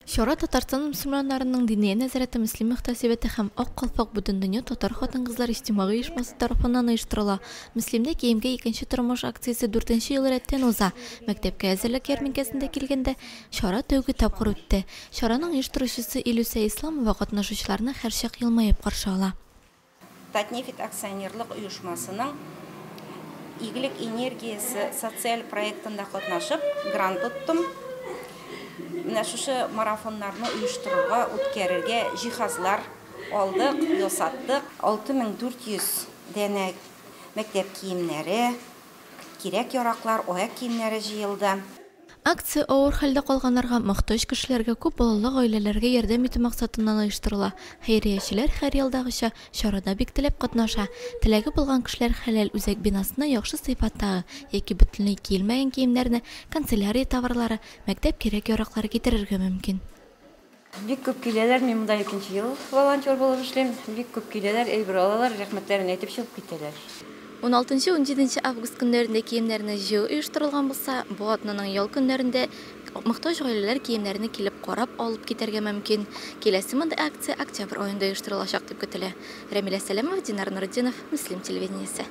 Чара Татарстан мөселманнарының Диния нәзарәте Мөслим мөхтәсибәте һәм Ак калфак Бөтендөнья татар хатын-кызлар иҗтимагый оешмасы тарафыннан оештырыла. Мөслимдә Киемгә икенче тормыш акциясе дүртенче ел рәттән уза. Мәктәпкә әзерлек ярминкәсендә килгәндә, чара тәүге тапкыр үтте. Чараның оештыручысы Илүсә Исламова катнашучыларны һәрчак елмаеп каршы ала. Татнефть акционерлык оешмасының Игелек энергиясе социаль проектында катнашып, грант оттым. Менә шушы марафоннарны оештырырга, үткәрергә җиһазлар алдык, ясаттык. 6400 данә мәктәп киемнәре, кирәк-яраклар, аяк киемнәре җыелды. Акция авыр хәлдә калганнарга, мохтаҗ кешеләргә, күп балалы гаиләләргә ярдәм итү максатыннан оештырыла. Хәйриячеләр, һәр елдагыча, чарада бик теләп катнаша. Теләге булган кешеләр Хәләл үзәк бинасына яхшы сыйфаттагы яки бөтенләй киелмәгән киемнәрне, канцелярия товарлары, мәктәп кирәк-яраклары китерергә мөмкин. Бик күп киләләр, мин монда икенче ел волонтер булып эшлим. Бик күп киләләр, әйбер алалар, рәхмәтләрен әйтеп чыгып китәләр. Уналтынчы-унҗиденче август көннәрендә киемнәрне җыю оештырылган булса, бу атнаның ял көннәрендә мохтаҗ гаиләләр киемнәрне килеп карап, алып китәргә мөмкин. Киләсе мондый акция октябрь аенда оештырылачак дип көтелә. Рәмилә Сәләмова, Динар Нуретдинов, Мөслим телевидениесе.